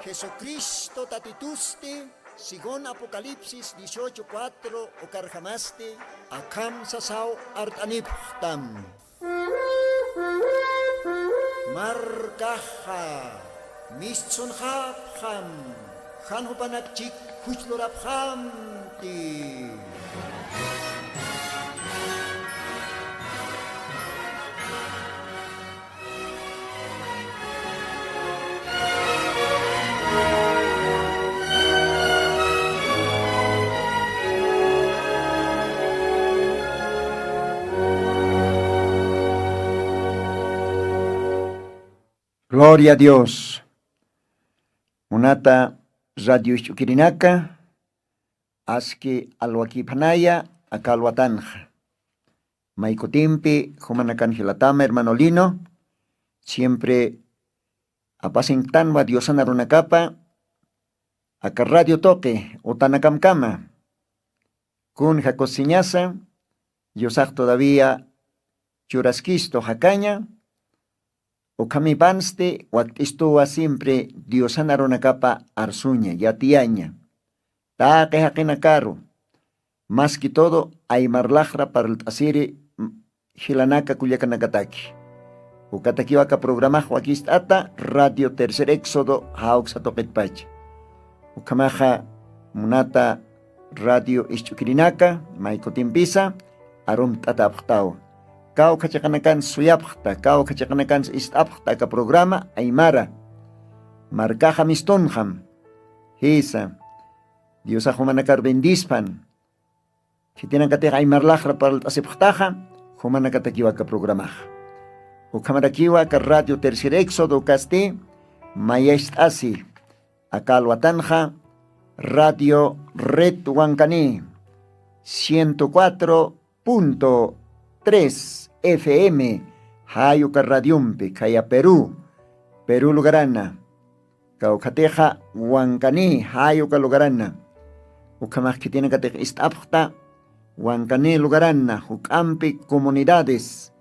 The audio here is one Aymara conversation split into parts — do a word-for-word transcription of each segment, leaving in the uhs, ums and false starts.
Jesucristo Tatitusti, según Apocalipsis dieciocho cuatro, ukarjamasti, akham sasaw art'anipxtam. Markaxa mistsunxapxam, jan jupanak chik juchlurapxamti. Gloria a Dios. Munata radio isch'ukirinaka, aski alwakiphanaya aka alwatanxa. Maykutimpi jumanakan jilatama hermano Lino, siempre apasinktanwa Diosana runakapa aka radio tuqi utanakamkama. Kunja kusiñasa, Diosax todavía churaskistu jakaña, ukhamipansti wakt'istuwa siempre Diosana runakapa arsuña, yatiyaña. Taqi jaqinakaru, más que todo, aymar laxra parlt'asiri, m-, jilanaka kullakanakataki. Ukatakiwa aka programax wakist'ata, Radio Tercer Éxodo, jawksa tuqitpacha. Ukhamaxa munata radio isch'ukirinaka, maykutimpisa, arumt'atapxtaw. Kawkha chiqanakan suyapxta, kawkha chiqanakan ist'apxta aka programa, aymara. Markaxa mistunxam. Jisa. Diosax jumanakar bendispan. Khitinakatix aymar laxra parlt'asipxtaxa, jumanakatakiwa aka programaxa. Ukhamarakiwa aka Radio Tercer Éxodo ukasti, mayast'asi, aka alwatanxa, Radio Red Wankani, ciento cuatro punto tres F M, jay uka radiompi, khaya Perú, Perú lugarana. Kawkhatixa Wankani, jay uka lugarana. Ukhamax khitinakatix ist'apxta, Wankani lugarana, juk'ampi comunidades.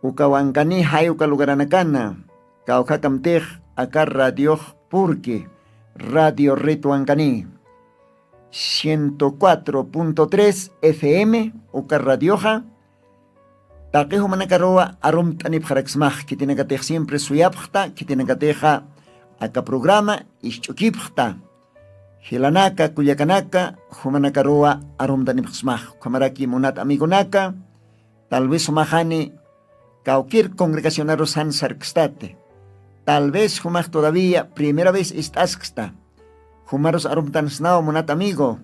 Uka Wankani, jay uka lugaranakana. Kawkhakamtix aka radiox purki, Radio Red Wankani. Ciento cuatro punto tres F M, uka radioxa, taqi jumanakaruwa arumt'anipxaraksmax, khitinakatix siempre suyapxta, khitinakatixa aka programa isch'ukipxta. Jilanaka, kullakanaka, jumanakaruwa arumt'anipxsmax, ukhamaraki munat amigonaka, tal vez jumaxani cualquier congregacionaru san sarkstati. Tal vez jumax todavía primera vez ist'asksta. Jumarus arumtansnaw munat amigo.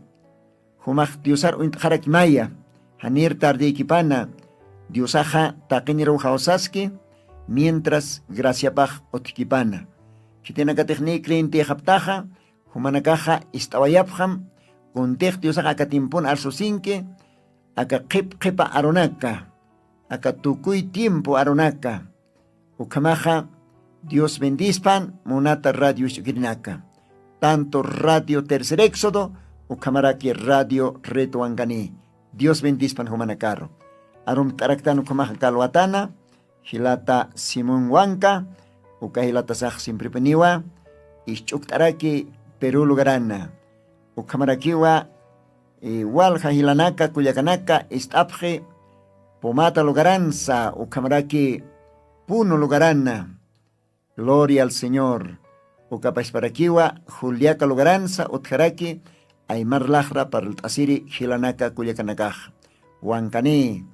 Jumax Diosar uñt'xarakimaya. Janir tardïkipana. Diosaxa taqiniruw jawsaski. Mientras graciapax utjkipana. Khitinakatix niy creyentïxaptaxa, jumanakaxa ist'awayapxam, kuntix Diosax aka tiempon arsusinki, aka qhip qhipa arunaka, aka tukuy tiempo arunaka. Ukhamaxa, Dios bendispan, munata radio isch'ukirinaka. Tanto Radio Tercer Éxodo, ukhamaraki Radio Red Wankani. Dios bendispan jumanakaru. Arumt'araktan ukhamaxa kalwatana, jilata Simón Wanka, uka jilatasax simpripuniwa, isch'ukt'araki Perú lugarana. Ukhamarakiwa, eh, walja jilanaka, kullakanaka, ist'apxi Pumata lugaransa, ukhamaraki Puno lugarana. Gloria al Señor. Ukapachparakiwa, Juliaca lugaransa, utjaraki, aymar laxra parlt'asiri jilanaka, kullakanakax. Wankani,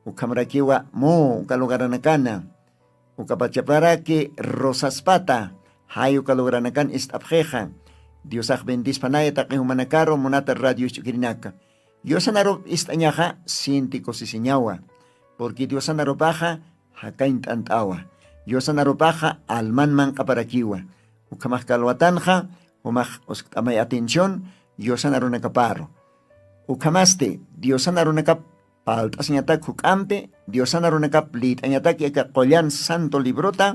ukhamarakiwa, mu, uka lugaranakana. Ukapachaparaki Rosaspata, jay uka lugaranakan ist'apxixa. Diosax bendispanaya taqi jumanakaru munata radio isch'ukirinaka. Diosanarup ist'añaxa sinti kusisiñawa. Porque Diosanarupaxa jakañt'ant'awa. Diosanarupaxa alman manq'aparakiwa. Ukhamax kalwatanxa, jumax uskt'amay atención, Diosana runakaparu. Ukhamasti, Diosana runakap palt'asiñatak juk'ampi, Diosana runakap lït'añataki aka qullan santo librota,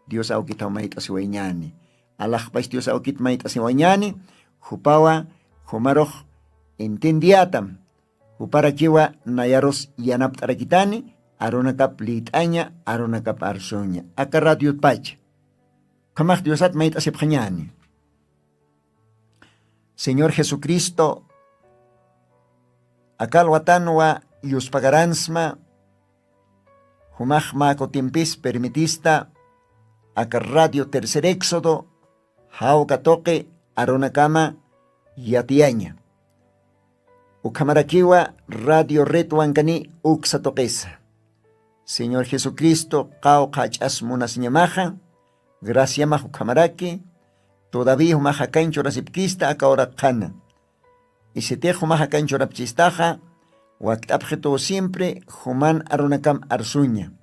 Dios awkithaw mayt'asiwayñani. Alaxpach Dios awkit mayt'asiwayñani, jupawa, jumarux entiendiyatam, juparakiwa nayarus yanapt'arakitani, arunakap lït'aña, arunakap arsuña. Aka radiotpacha. Ukhamax Diosat mayt'asipxañäni. Señor Jesucristo, aka alwatanwa yuspagaransma, jumax mä kutimpis permitista aka Radio Tercer Éxodo jawka tuqi arunakama yatiyaña. Ukhamarakiwa Radio Redwankani uksa tuqisa. Señor Jesucristo, qawqha jach'as munasiñamaxa, graciamax ukhamaraki, todavía jumax jakañ churasipkista aka uraq qhana. Isitix jumax jakañ churapchistaxa, wakt'apxitu siempre juman arunakam arsuña.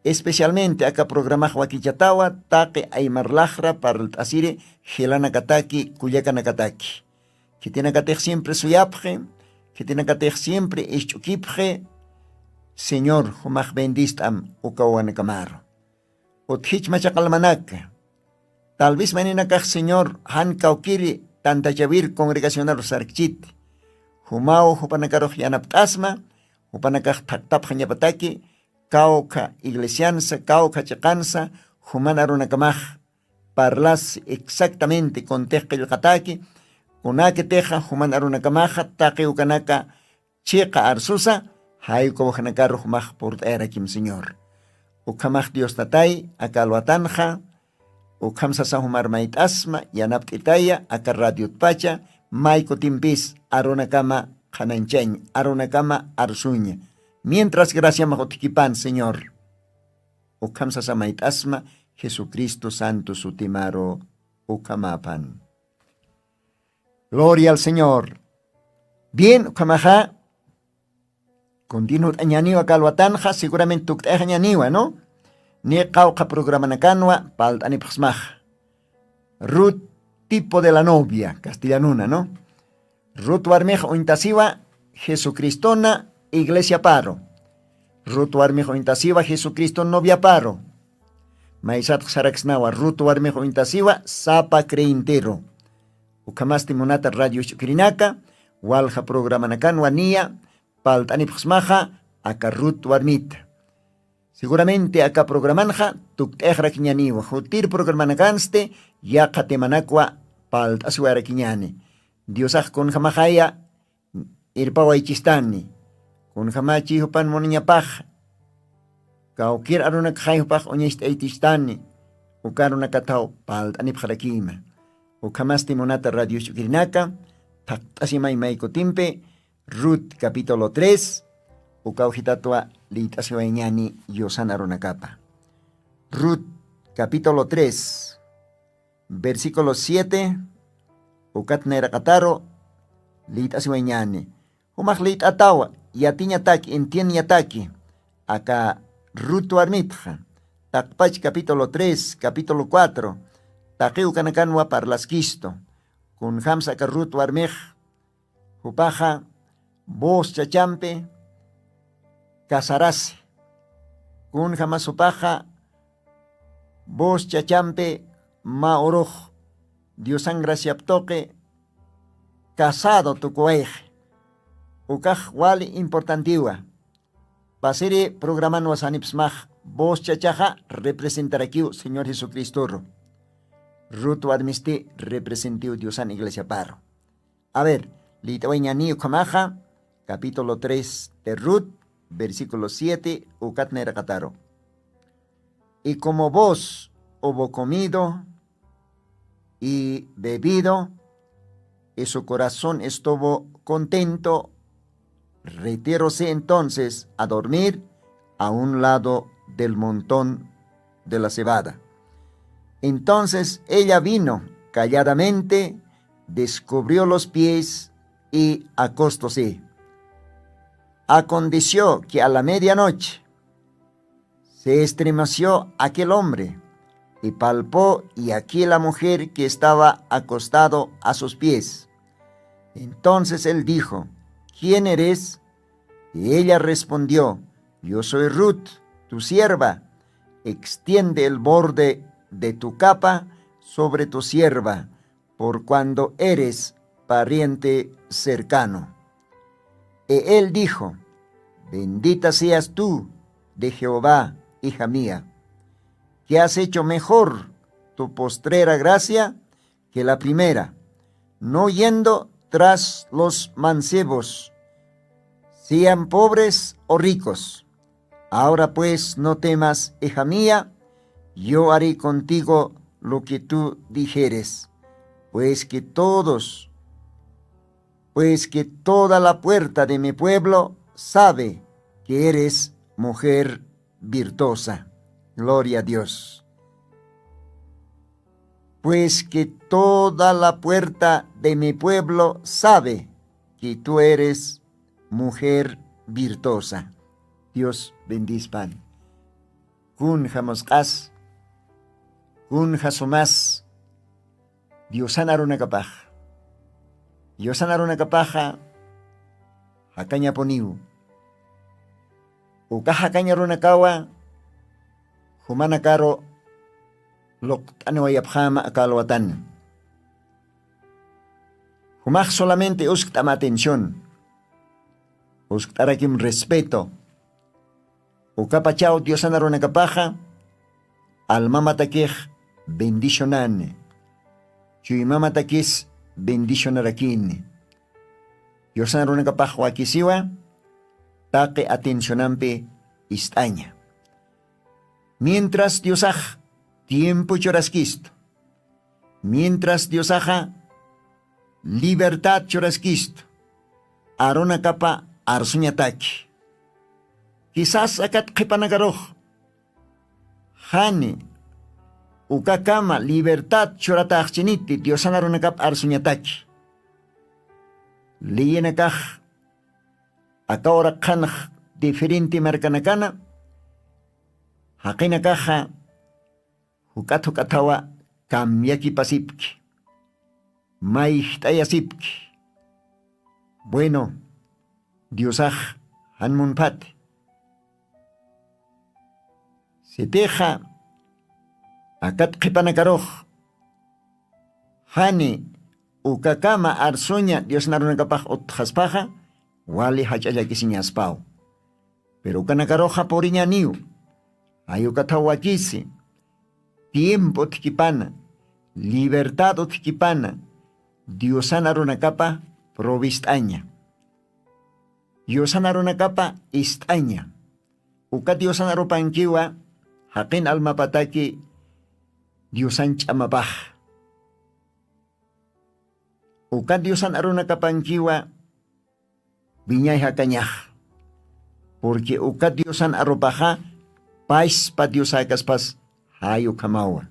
Especialmente aka programax wakichatawa taqi aymar laxra parlt'asiri jilanakataki, kullakanakataki. Khitinakatix siempre suyapxi, khitinakatix siempre isch'ukipxi, Señor, jumax bendist'am uka wawanakamaru. Utjich machaqalmanaka, tal vez maninakax Señor jan kawkiri tantachawir congregacionaru sarkchiti. Jumaw jupanakarux yanapt'asma, jupanakax thaqtapxañapataki, kawkha iglesiansa, kawkha chiqansa, juman arunakamax parlas exactamente kuntix qillqataki, kunakitixa juman arunakamaxa taqi ukanaka chiqa arsusa, jaykuwajnakaru jumax purt'ayarakim Señor. Ukhamax Dios Tatay, aka alwatanxa, ukham sasa jumar mayt'asma, yanapt'itaya, aka radiotpacha, may kutimpis arunakama qhananchañ, arunakama arsuña. Mientras graciamax utjkipan, Señor. Ukham sasa mayt'asma, Jesucristo santo sutimaru ukhamapan. Gloria al Señor. Bien, ukhamaxa, continut'añaniwa aka alwatanxa, seguramente tukt'ayaxañaniwa, ¿no? Ni qawqha programanakanwa palt'anipxsmaxa. Ruth, tipo de la novia, castellanuna, ¿no? Ruth warmix uñtasiwa Jesucristona iglesiaparu. Ruth warmix uñtasiwa Jesucristo noviaparu. Maysatx saraksnawa, Ruth warmix uñtasiwa sapa creyenteru. Ukhamasti munata radio isch'ukirinaka, walja programanakanwa niya, palt'anipxsmaxa aka Ruth warmita. Seguramente aka programanxa tukt'ayaxrakiñaniwa, jutir programanakansti yaqha temanakwa palt'asiwayarakiñani. Diosax kunjamaxaya irpawaychistani, kunjamachi jupan munañapax, kawkir arunakxay jupax uñacht'aytistani, uka arunakathaw palt'anipxarakima. Ukhamasti munata radio isch'ukirinaka, thaqt'asimay may kutimpi, Ruth capítulo tres, ukaw jitatwa liyt'asiwayñani yusan arunakapa. Ruth capítulo tres, versículo siete, ukat nayraqataru liyt'asiwayñani. Jumax liyt'atawa, yatiñataki, entiendeñataki, aka Ruth warmitxa, taqpach capítulo tres, capítulo cuatro, taqi ukanakanwa parlaskistu. Kunjamsa aka Ruth warmix, jupaxa Booz chachampi casarasi. Kunjamas jupaxa Booz chachampi mä urux Diosan graciap tuqi casado tukuwayxi. Ukax wali importantiwa. Pasiri programanwa sanipsmax Booz chachaxa representarakiw Señor Jesucristoru. Ruth warmisti representiw Diosan iglesiaparu. A ver, liyt'awayañani ukhamaxa, capítulo tres de Ruth, versículo siete, ukat nayraqataru. Y como Booz hubo comido y bebido, y su corazón estuvo contento, retiróse entonces a dormir a un lado del montón de la cebada. Entonces ella vino calladamente, descubrió los pies y acostóse. Aconteció que a la medianoche se estremeció aquel hombre, y palpó, y aquí la mujer que estaba acostado a sus pies. Entonces él dijo: "¿Quién eres?". Y ella respondió: "Yo soy Ruth, tu sierva. Extiende el borde de tu capa sobre tu sierva, por cuanto eres pariente cercano". Y él dijo: "Bendita seas tú de Jehová, hija mía, que has hecho mejor tu postrera gracia que la primera, no yendo tras los mancebos, sean pobres o ricos. Ahora pues no temas, hija mía, yo haré contigo lo que tú dijeres, pues que todos, pues que toda la puerta de mi pueblo sabe que eres mujer virtuosa. Gloria a Dios. Pues que toda la puerta de mi pueblo sabe que tú eres mujer virtuosa. Dios bendispan. Kun jamusq'as, kun jasumas, Diosan arunakapax. Diosan arunakapaxa jakañapuniw. Uka jakañ arunakawa jumanakaru luqt'aniwayapxäma aka alwatan. Jumax solamente uskt'am atención. Uskt'arakim respeto. Ukapachaw Diosan arunakapaxa almamatakix bendicionani. Chuymamatakis bendicionarakini. Diosan arunakapax wakisiwa taqi atencionampi ist'aña. Mientras Diosax tiempo churaskistu, mientras Diosaxa libertad churaskistu, arunakapa arsuñataki. Quizás akat qhipanakarux jani ukakama libertad churataxchiniti Diosan arunakap arsuñataki. Leyinakax aka uraqxanx diferente markanakana, jaqinakaxa juk'at juk'athawa cambiakipasipki, mayjt'ayasipki. Bueno, Diosax jan munphat. Sitixa akat qhipanakarux jani ukakama arsuña Diosna arunakapax utjaspaxa, wali jach'a llakisiñaspaw. Pero ukanakaruxa puriñaniw, jay ukathaw wakisi, tiempo utjkipana, libertad utjkipana, Diosan arunakapa probist'aña. Diosan arunakapa ist'aña. Uka Diosan arupankiwa jaqin almapataki Diosan ch'amapax. Uka Diosan arunakapankiwa wiñay jakañax. Porque uka Diosan arupaxa paspa Diosäkaspas jay ukhamawa.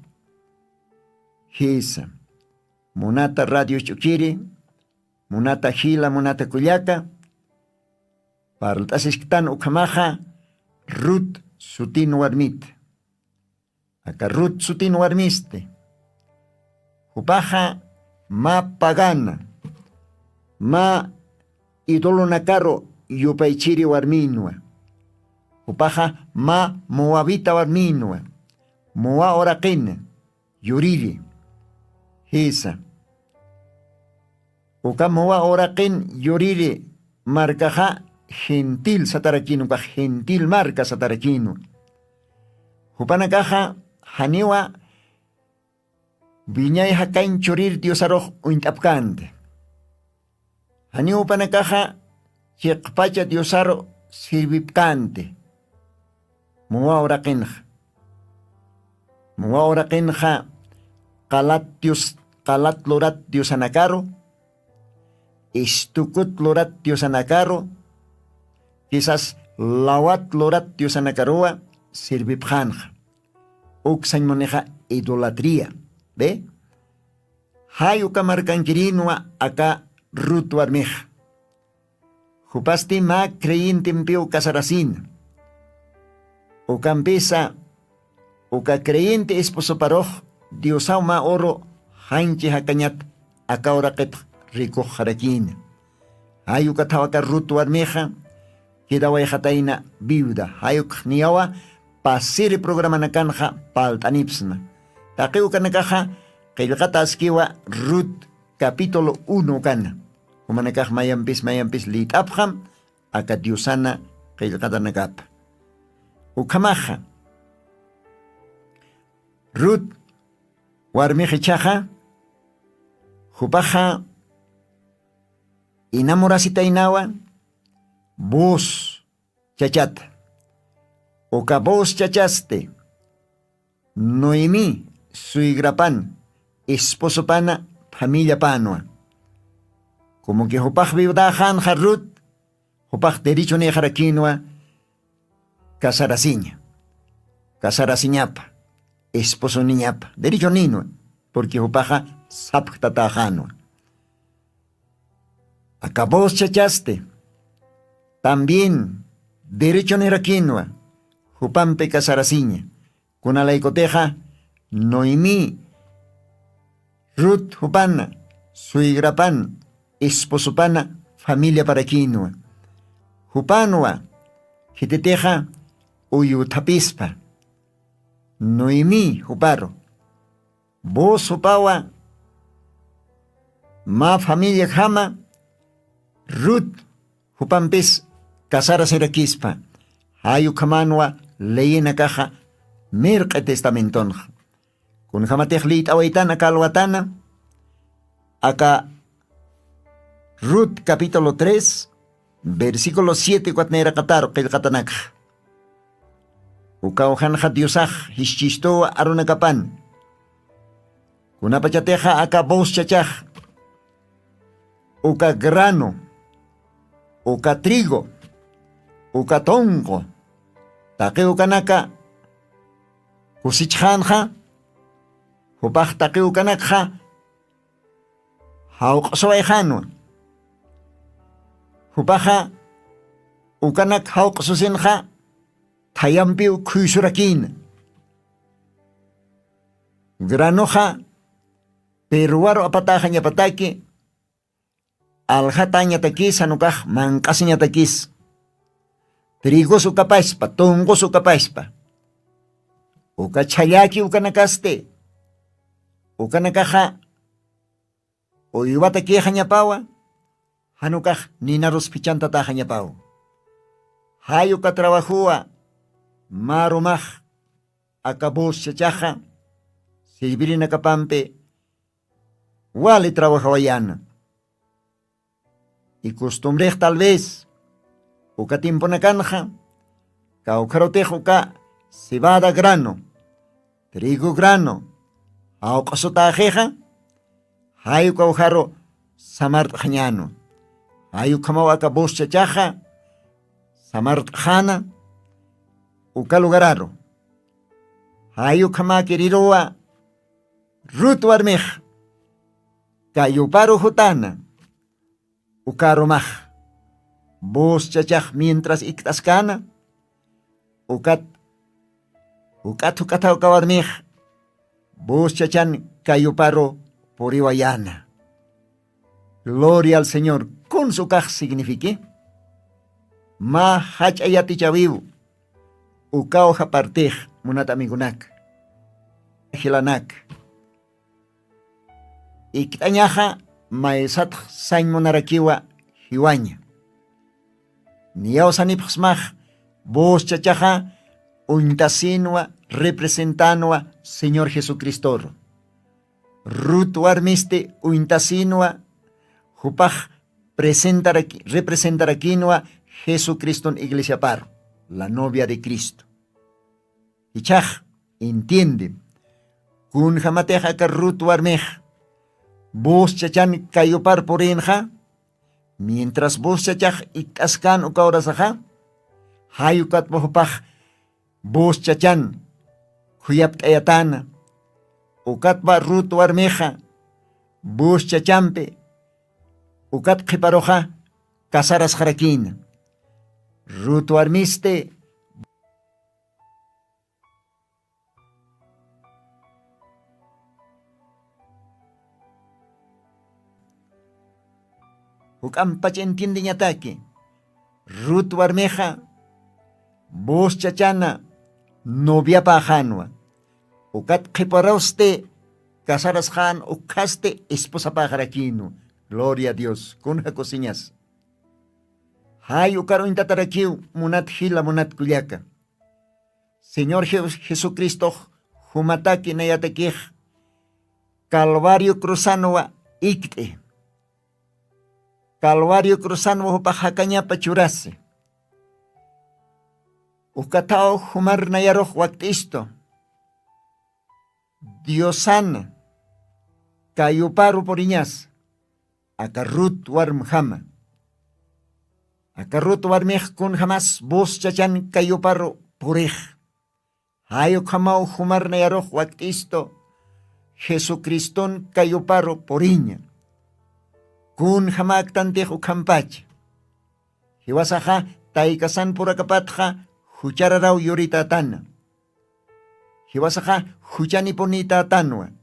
Jisa, munata radio ch'ukiri, munata jila, munata kullaka, parlt'asisktan ukhamaxa Rut sutin warmita. Aka Rut sutin warmisti. Jupaxa mä pagana, mä idolonakaru yupaychiri warminwa. Jupaxa mä moabita warminwa. Moa uraqina yuriri. Jisa. Uka Moa uraqin yuriri markaxa gentil satarakïnwa, ukax gentil marka satarakïnwa. Jupanakaxa janiwa wiñay jakañ churir Diosarux uñt'apkänti. Janiw jupanakaxa chiqpacha Diosaru sirvipkänti. Moa uraqinxa. Moa uraqinxa qalat dios, qalat lurat diosanakaru, istukut lurat diosanakaru, quizás lawat lurat diosanakaruwa sirvipxänxa. Uksañ munixa idolatría. ¿Ve? Jay uka markankirïnwa aka Rut warmixa. Jupasti mä creyentempiw casarasïna. Ukampisa uka creyente esposoparux Diosaw mä uru janchi jakañat aka uraqitx rikuxxarakïna. Jay ukathaw aka Rut warmixa quedawayxatayna viuda. Jay ukx niyawa pasiri programanakanxa palt'anipxsna. Taqi ukanakaxa qillqata askiwa Rut capítulo uno ukana. Jumanakax mayampis mayampis liyt'apxam aka Diosana qillqatanakapa. Ukhamaxa Rut Warmix ichaxa jupaxa inamurasitaynawa voz chachata. Uka voz chachasti noemi suegrapan esposopana familiapanwa. Como que jupax viudaxanxa rut jupax derechonixarakinwa casarasiña, casarasiñapa, esposoniñapa derechoninwa. Porque jupaxa sapjtataxanwa. Aka voz chachasti también derechonirakinwa jupampi casarasiña. Kunalaykutixa noemi rut jupana suegrapan esposopana familiaparakinwa. Jupanwa khititixa uyuthapispa noemi juparu voz jupawa mä familiajama rut jupampis casarasirakispa. Jayukhamanwa leyinakaxa mirq'i testamentonxa. Kunjamatix liyt'awaytan aka alwatana aka rut capítulo tres versículo siete ukatnayraqataru qillqatanakxa. Ukaw janxa diosax jischistuwa arunakapan. Kunapachatixa aka voz chachax uka grano, uka trigo, uka tunqu taqi ukanaka kusichxanxa jupax taqi ukanakxa jawq'suwayxanwa. Jupaxa ukanak jawq'susinxa thayampiw khuysurakïna. Granoxa peruwaru apataxañapataki aljatañatakis janukax manq'asiñatakis. Trigos ukapaspa tunqus ukapaspa uka chhallaki ukanakasti ukanakaxa uywatakixañapawa. Janukax ninarus phichantataxañapawa. Jay uka trabajowa mä rumax aka voz chachaxa servirinakapampi wali trabajawayana. Y costumbrix tal vez uka timpunakanxa kawkharutix uka cebada grano, trigo grano jawq'sutaxixa jay uka ujaru samart'xañanwa. Jay ukhamaw aka voz chachaxa samart'xana uka lugararu. Jay ukhamäkiriruwa rut warmix kayuparu jutana ukarumax voz chachax mientras ikt'askana ukat juk'at juk'atha uka warmix voz chachan kayuparu puriwayana. Gloria al señor. Kunsa ukax signifique mä jach'a yatichawiw ukaw japartix munat amigunak jilanak. Ikt'añaxa maysatx sañ munarakiwa jiwaña. Niyawsanipxsmax voz chachaxa uñtasinwa representanwa señor jesucristoru. Rut warmisti uñtasinwa jupax presentarak representarakinwa jesucriston iglesiaparu la novia de cristo. Ichax entiende kunjamatix aka rut warmix voz chachan kayupar purinxa mientras voz chachax ikt'askan uka horasaxa jay ukatpa jupax voz chachan khuyapt'ayatana. Ukatpa rut warmixa voz chachampi ukat qhiparuxa casarasxarakïna. Rut warmisti juk'ampach entiendeñataki rut warmixa voz chachana noviapaxanwa. Ukat qhiparusti casarasxan ukhasti esposapaxarakïnwa. Gloria a dios. Kunja kusiñas jay ukar uñtatarakiw munat jila munat kullaka. Señor jesucristox jumataki nayatakix Calvario cruzanwa ikt'i. Calvario cruzanwa jupax jakañapa churasi. Ukathaw jumar nayarux wakt'istu diosana kayuparu puriñas. Aka rut warmjama aka rut warmix kunjamas bus chachan kayuparu purix. Jayukhamaw jumarnayarux wakt'istu jesucriston kayuparu puriña. Kunjamaktantix ukhampacha jiwasaxa taykasan purakapatxa juchararaw yuritätana. Jiwasaxa juchanipunïtätanwa.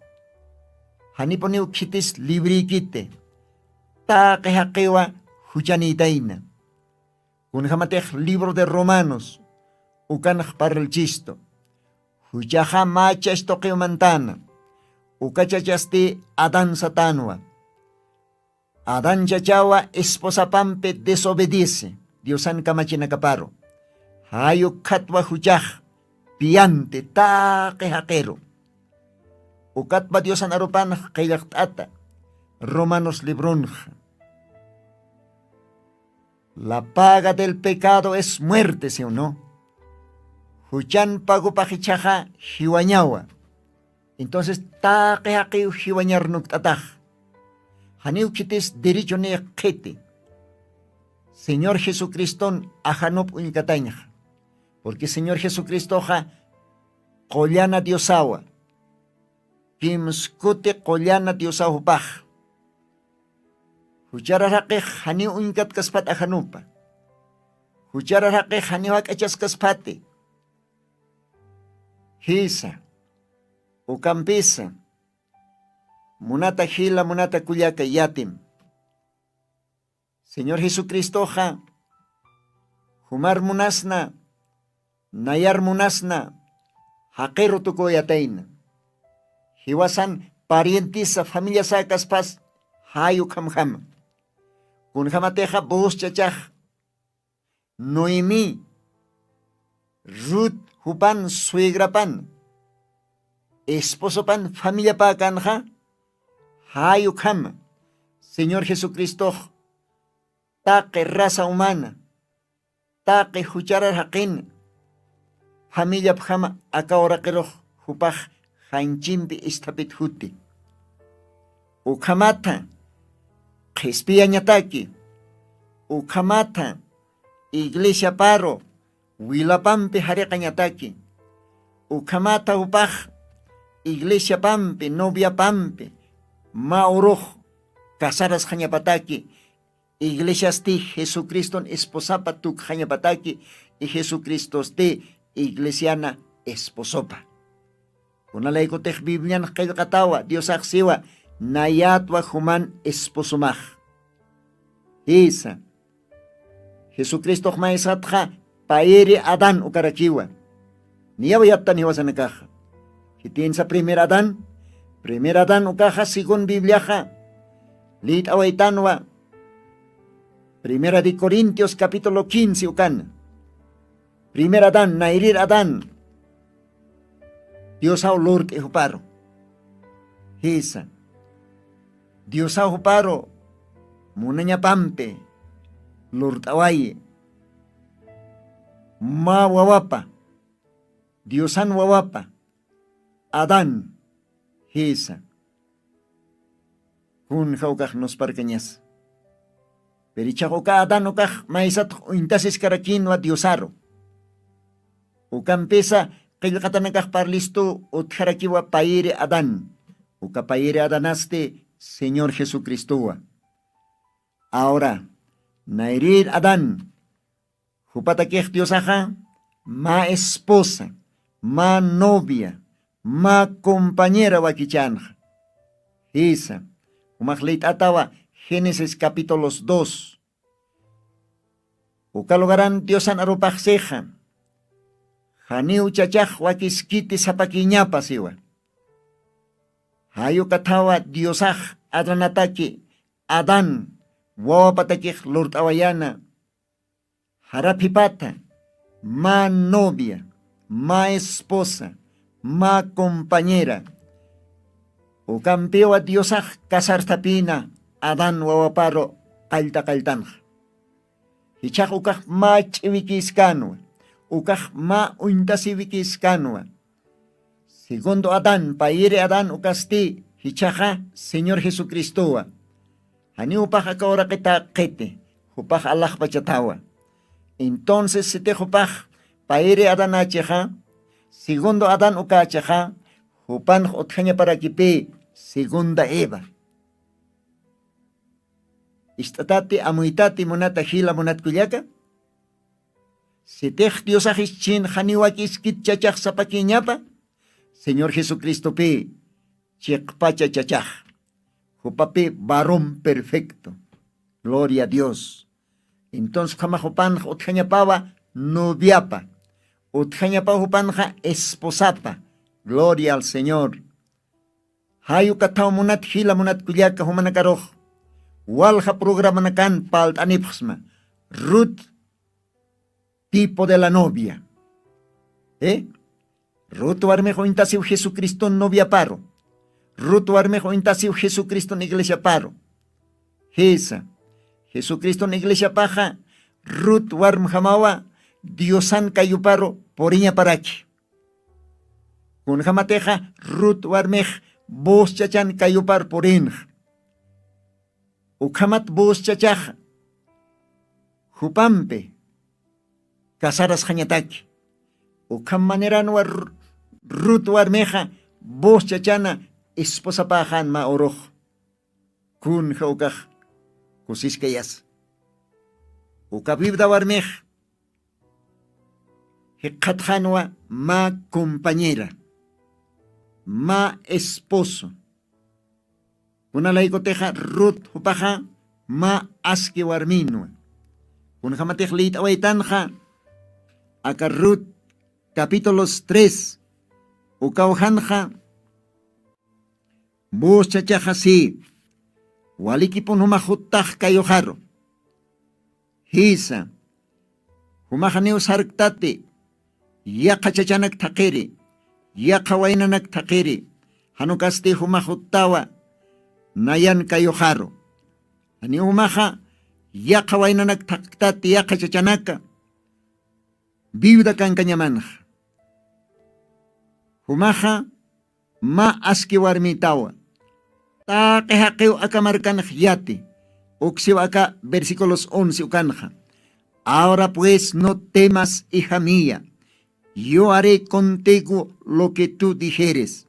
Janipuniw khitis librïkiti taqi jaqiwa juchanïtayna. Kunjamatix libro de romanos ukanx parlchistu juchaxa mä chach tuqiw mantäna. Uka chachasti adán satänwa. Adán chachawa esposapampi desobedece diosan kamachinakaparu. Jay ukkhatwa juchax piyanti taqi jaqiru. Ukatpa diosan arupanx qillqt'ata romanos libronxa. La paga del pecado es muerte si uno juchan pagupax ichhaxa jiwañawa. Entonces taqi jaqiw jiwañar nukt'atax janiw khitis derechonïx qhiti. Señor jesucriston ajanup uñkatañxa. Purqui señor jesucristoxa qullana diosawa. Kimskuti qullana diosaw jupax. Jucharar jaqix janiw uñkatkasphat ajanupa. Jucharar jaqix janiw jak'achaskaspati. Jisa ukampisa munata jila munata kullaka yatim. Señor jesucristoxa jumar munasna nayar munasna jaqiru tukuyatayna. Jiwasan parientisa familiasäkaspas jay ukhamjama. Kunjamatixa bus chachax noemi rut jupan suegrapan esposopan familiapäkanxa jay ukhama. Señor jesucristox taqi raza humana taqi jucharar jaqina familiapjama aka uraqirux jupax janchimpi isthapit juti. Ukhamatha qhispiyañataki ukhamatha iglesiaparu wilapampi jariqañataki. Ukhamatha jupax iglesiapampi noviapampi mä urux casarasxañapataki. Iglesiasti jesucriston esposapa tukxañapataki y jesucristosti iglesiana esposopa. Kunalaykutix biblian qillqatawa diosax siwa nayatwa juman esposomax. Jisa jesucristox maysatxa payri adán ukarakiwa. Niyaw yattan jiwasanakaxa khitinsa primer adán primer adán ukaxa según bibliaxa lït'awaytanwa. Primera de corintios capítulo quince ukana primer adán nayrir adán diosaw lurt'i juparu. Jisa diosaw juparu munañapampi lurt'awayi mä wawapa diosan wawapa adán. Jisa kunja ukax nusparkañasa. Pirichax uka adán ukax maysatx uñtasiskarakinwa diosaru. Ukampisa qillqatanakax parlistu utjarakiwa payiri adán. Uka payiri adanasti señor jesucristuwa. Ahora nayrir adán jupatakix diosaxa mä esposa mä novia mä compañera wakichanxa. Jisa jumax lït'atawa génesis capítulos dos. Uka lugaran diosan arupaxsixa janiw chachax wakiskiti sapakiñapa siwa. Jay ukathawa diosax adranataki adán wawapatakix lurt'awayana. Jaraphipata mä novia mä esposa mä compañera Ukampiwa diosax casartapina adán wawaparu qallta qalltanxa. Jichhax ukax mä ch'iwikïskanwa. Ukax mä uñtasiwikïskanwa. Segundo adán payiri adán ukasti jichhaxa señor jesucristowa. Janiw jupax aka uraqita qhiti jupax alaxpachatawa. Entonces sitix jupax payiri adanächixa segundo adán ukächixa jupanx utjañaparakipï segunda eva. Ist'atati amuytati munata jila munatkullaka. Sitix diosax ischin janiwak iskit chachax sapakiñapa señor jesucristopï chiqpacha chachax. Jupapi varón perfecto. Gloria a dios. Entonces ukhamax jupanxa utjañapawa noviapa. Utjañapaw jupanxa esposapa. Gloria al señor. Jayu kathaw munat jila munat kullaka jumanakarux walja programanakan palt'anipxsma. Rut tipo de la novia. Rut warmix uñtasiw jesucriston noviaparu. Rut warmix uñtasiw jesucriston iglesiaparu. Jisa. Jesucriston iglesiapaxa rut warmjamawa diosan kayuparu puriñaparaki. Kunjamatixa rut warmix buschachan kayupar purinx. Ukhamat buschachaq jupampi casarasqañataki. Ukham maneranwa rut warmixa buschachana esposapaxan mä urux. Kunja ukax kusiskayasa. Uka viuda warmix jikxatxanwa mä compañera mä esposo. Kunalaykutixa rut jupaxa mä aski warminwa. Kunjamatix liyt'awaytanxa aka rut capítulos tres ukawjanxa. Buschachaqasi walikipun jumax juttax kayuxaru. Jisa. Jumaxaniw sarktati yaqha chachanak thaqiri yaqha waynanak thaqiri. Janukasti jumax juttawa nayan kayuxaru. Janiw jumaxa yaqha waynanak thaqktati yaqha chachanaka viuda kankañamanxa. Jumaxa mä aski warmitawa. Taqi jaqiw aka markanx yati. Uksiw aka versículos once ukanxa. Ahora pues no temas, hija mía, yo haré contigo lo que tú dijeres,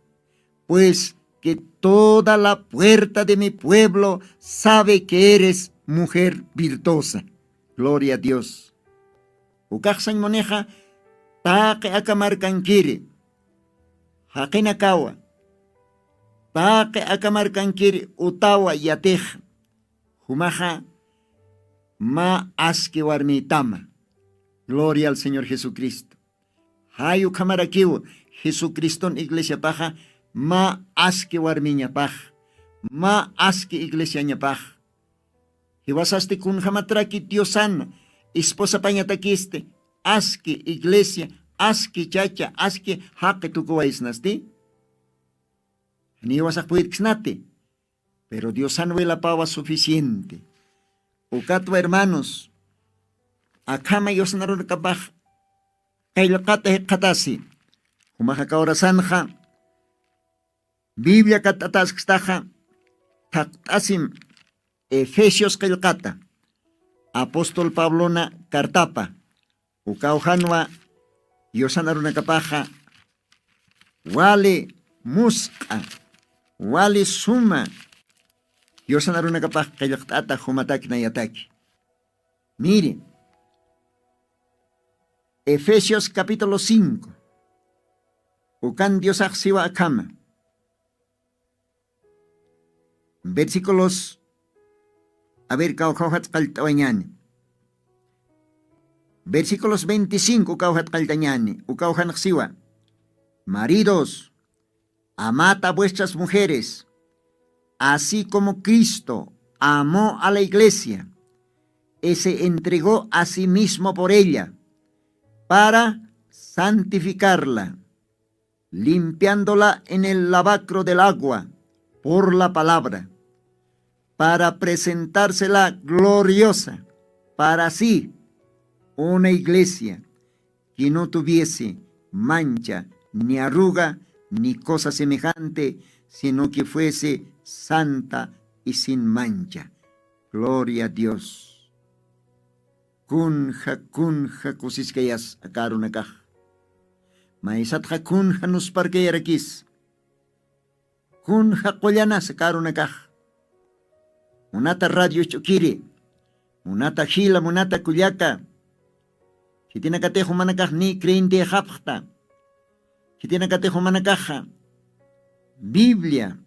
pues que toda la puerta de mi pueblo sabe que eres mujer virtuosa. Gloria a dios. Ukaxsañ munixa taqi aka markankiri jaqinakawa taqi aka markankiri utawa yatix. Jumaxa mä aski warmïtama. Gloria al señor jesucristo. Jay ukhamarakiw jesucriston iglesiapaxa mä aski warmiñapax mä aski iglesiañapax. Jiwasasti kunjamatraki diosana esposapañatakisti aski iglesia aski chacha aski jaqi tukuwaysnasti. Janiw jiwasax puyirksnati. Pero diosan wilapawa suficiente. Ukatwa hermanos akhama yusanarunakapax qillqata jikxatasi. Jumaxa kawrasanxa biblia kat'ataskstaxa thaqt'asim efesios qillqata apóstol pablona cartapa. Ukawjanwa yusanarunakapaxa wali musq'a wali suma yusanarunakapax qillqt'ata jumataknayataki. Miri efesios capítulo cinco. Ukan diosax siwa akhama versículos a ver kawkhawjat qallt'awañani. Versículos veinticinco kawjat qallt'añani ukawjanxsiwa. Maridos, amad a vuestras mujeres así como cristo amó a la iglesia y se entregó a sí mismo por ella para santificarla, limpiándola en el lavacro del agua por la palabra, para presentársela gloriosa para sí, una iglesia que no tuviese mancha, ni arruga, ni cosa semejante, sino que fuese santa y sin mancha. Gloria a Dios. Kunja, kunja kusiskayas aka arunakax. Maysatxa kunja nusparkayarakis. Kunja qullanas aka arunakax. Munata radio ch'ukiri. Munata jila, munata kullaka. Khitinakatix jumanakax ni creyentixapxta. Khitinakatix jumanakaxa Biblia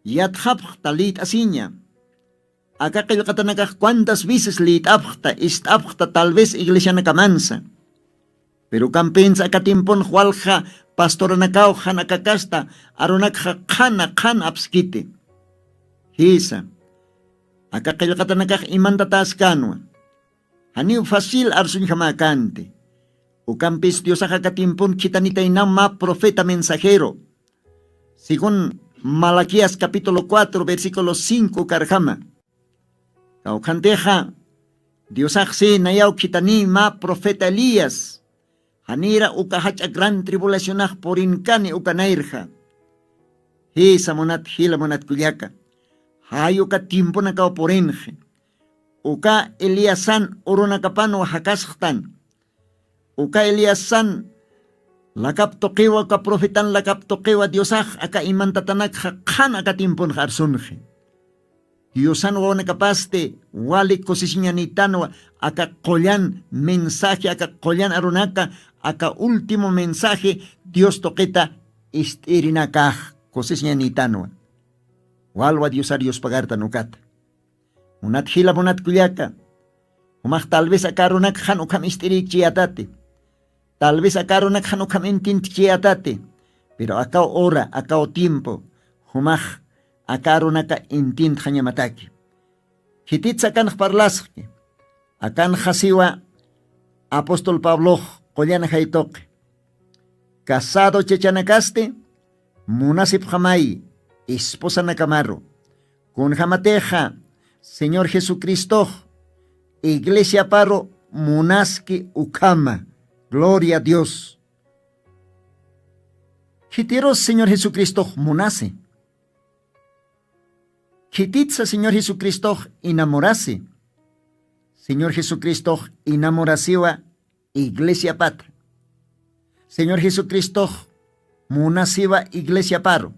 yatxapxta, liyt'asiña. Aka qillqatanakax cuantas veces liyt'apxta, ist'apxta, tal vez iglesianakamansa. Pero ukampinsa aka tiemponx walja pastoranakaw jan aka kasta arunakxa qhana qhan apskiti. Jisa, aka qillqatanakax imantatäskänwa. Janiw facil arsuñjamäkänti. Ukampis Diosax aka tiempon khitanitaynam mä profeta mensajero. Según Malaquías capítulo cuatro, versículo cinco karjama. Kawkhantixa, Diosaxsi nayaw khitani mä profeta Elías, janira uka jach'a gran tribulacionax purinkani uka nayrja. Jisa munat jila munat kullaka, jay uka tiemponakaw purinxi. Uka Eliasan urunakapanwa jakasxtan. Uka Eliasan lakap tuqiwa, uka profetan lakap tuqiwa Diosax aka imantatanakxa qhan aka tiemponxa arsunxi. Diosan wawanakapasti wali kusisiñanïtanwa aka qullan mensaje, aka qullan arunaka, aka último mensaje Dios tuqita ist'irinakax kusisiñanïtanwa. Walwa Diosar yuspagartan ukata. Munat jila, munat kullaka, jumax tal vez aka arunakxan ukham ist'irïkchiyätati. Tal vez aka arunakxan ukham intintkchiyätati. Pero akaw hora, akaw tiempo, jumax aka arunaka intintxañamataki. Khititsa akanx parlasxki. Akanxa siwa apóstol Pablox qullan jaytuqi. Casado chachanakasti munasipxamay esposanakamaru. Kunjamatixa Señor Jesucristox iglesiaparu munaski ukhama. Gloria a Dios. Khitirus Señor Jesucristox munasi. Khititsa Señor Jesucristox enamorasi. Señor Jesucristox enamorasiwa iglesiapata. Señor Jesucristox munasiwa iglesiaparu.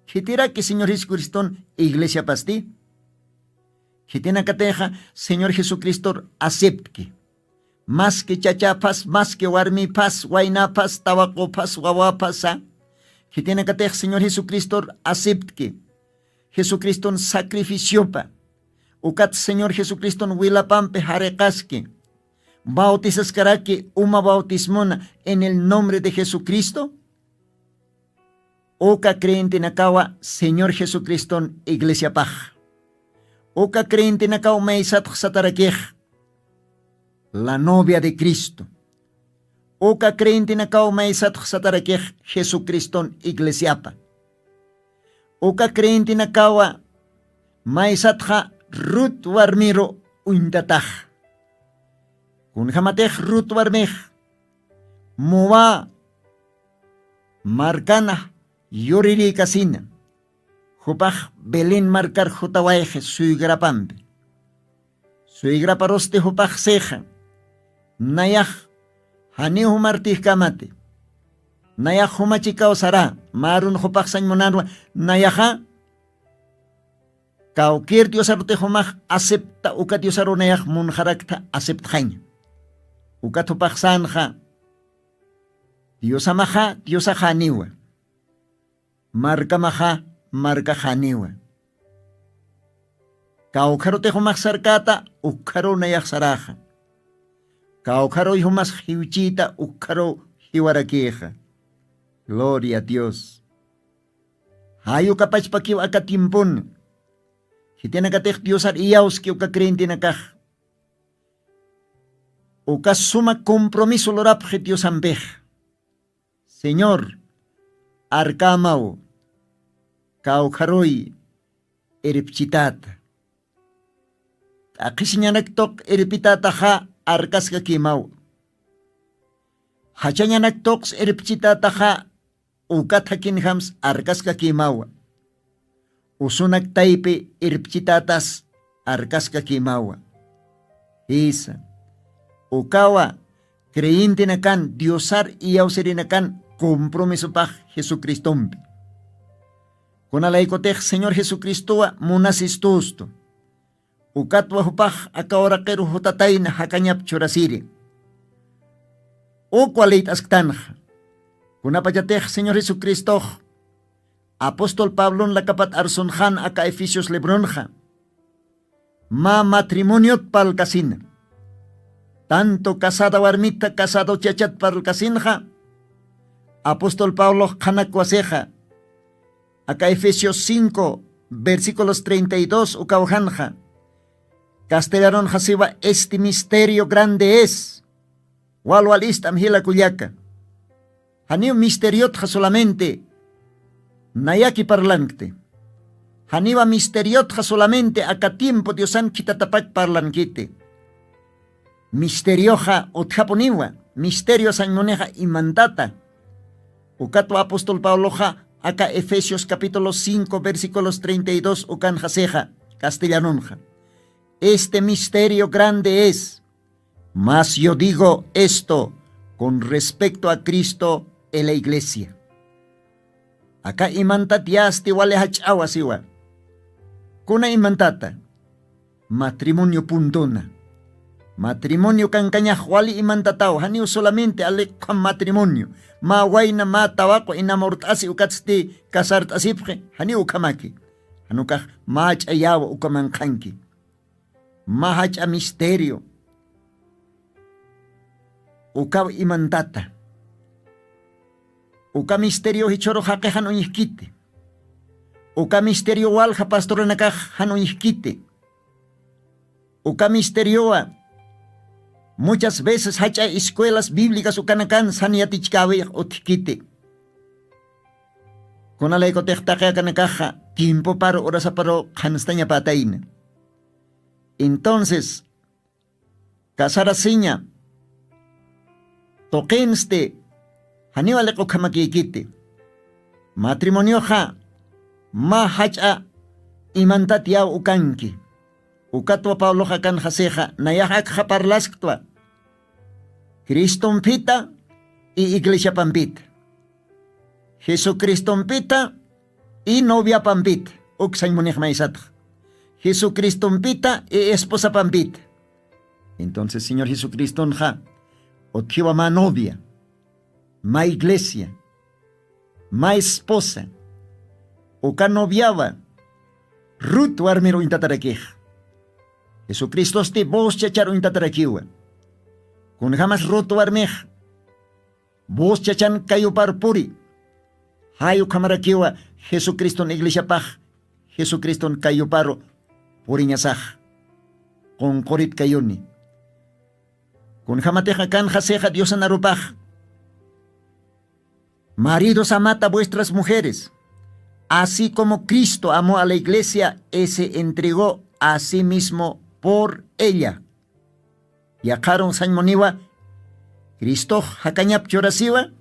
Khitiraki Señor Jesucriston iglesiapasti. Khitinakatixa Señor Jesucristor aceptki. Maski chachapas, maski warmipas, waynapas, tawaqupas, wawapasa. Khitinakatix Señor Jesucristor aceptki. Jesucriston sacrificiopa. Ukat Señor Jesucriston wilapampi jariqaski. Bautizaskaraki uma bautismuna en el nombre de Jesucristo. Uka creyentenakawa Señor Jesucriston iglesiapax. Uka creyentenakaw maysatx satarakix la novia de Cristo. Uka creyentenakaw maysatx satarakix Jesucriston iglesiapa. Uka creyentenakawa maysatxa Rut warmiru uñtatax. Kunjamatix Rut warmix muwa markana yurirïkasina. Jupax Belén markar jutawayxi suegrapampi. Suegraparusti jupax sixa. Nayax janiw jumartixkamati. Nayax jumachikaw sara, marun jupax sañ munanwa. Nayaxa kawkir diosarutix jumax acepta, uka diosaru nayax munxaraktha aceptxaña. Ukat jupax sanxa diosamaxa diosaxaniwa. Markamaxa markaxaniwa. Kawkharutix jumax sarkata ukkharuw nayax saraxa. Kawkharuy jumas jiwchita ukkharuw jiwarakixa. Gloria a Dios. Jayukapachpakiw aka tiempun. Jitinakatix diosar iyawski uka creyentenakax uka suma compromiso lurapxi diosampix. Señor, arkamaw. kawkharuy irpchitata. T'aqhisiñanak tuq irpitataxa arkaskakimaw. Jachañanak tuqs irpchitataxa ukat jakinjams arkaskakimawa. Usunak taypi irpchitatas arkaskakimawa. Jisa, ukawa creyentenakan diosar iyawsirinakan compromisopax jesucristompi. Kunalaykutix señor jesucristowa munasistustu. Ukatwa jupax aka uraqiru jutatayna jakañap churasiri. Ukwa liyt'asktanxa. Kunapachatix señor jesucristox apóstol pablon lakapat arsunxan aka efesios libronxa, mä matrimoniot parlkasina. Tanto casada warmita casado chachat parlkasinxa. Apóstol pablox qhanakwasixa aka efesios cinco versículos treinta y dos ukawjanxa, castellanonxa siwa este misterio grande es. Walwal ist'am jilakullaka. Janiw misteriotxa solamente nayaki parlankti. Janiwa misteriotxa solamente aka tiempo diosan khitatapak parlankiti. Misterioxa utjapuniwa. Misterio sañmunixa imantata. Ukatwa apóstol pabloxa aka efesios capítulo cinco versículos treinta y dos ukanxa sixa castellanonxa, este misterio grande es. Mas yo digo esto con respecto a cristo y la iglesia. Aka imantat yasti wali jach'awa siwa. Kuna imantata? Matrimonio puntuna. Matrimonio kankañax wali imantataw janiw solamente aliqkham matrimonio, mä wayna mä tawaqu inamurt'asi ukatsti casart'asipxi janiw ukhamaki. Janukax mä ch'ayawa ukamanqhanki. Mä jach'a misterio. Ukaw imantata? Uka misterio jichhuru jaqi jan uñjkiti. Uka misterio walja pastoranakax jan uñjkiti. Uka misteriowa muchas veces jach'a escuelas bíblicas ukanakan san yatichkäwix utjkiti. Kunalaykutix taqi akanakaxa tiempoparu urasaparu qhanstañapätayna. Entonces casarasiña tuqinsti janiw aliq ukhamakïkiti. Matrimonioxa mä jach'a imantat yaw ukanki. Ukatwa pabloxa kanxa sixa nayax akxa parlasktwa cristompita y iglesiapampita. Jesucristompita y noviapampita. Uksañ munixmaysatxa jesucristompita y esposapampita. Entonces señor jesucristonxa utjiwa mä novia, mä iglesia, mä esposa. Uka noviawa rut warmir uñtatarakix. Jesucristosti voz chachar uñtatarakiwa. Kunjamas rut warmix voz chachan kayupar puri. Jay ukhamarakiwa jesucriston iglesiapax jesucriston kayuparu puriñasax. Qunqurit kayuni. Kunjamatixa kanxa sixa diosan arupax, maridos amata vuestras mujeres así como cristo amó a la iglesia y se entregó a sí mismo por ella. Yaqharun sañmuniwa cristox jakañap churasiwa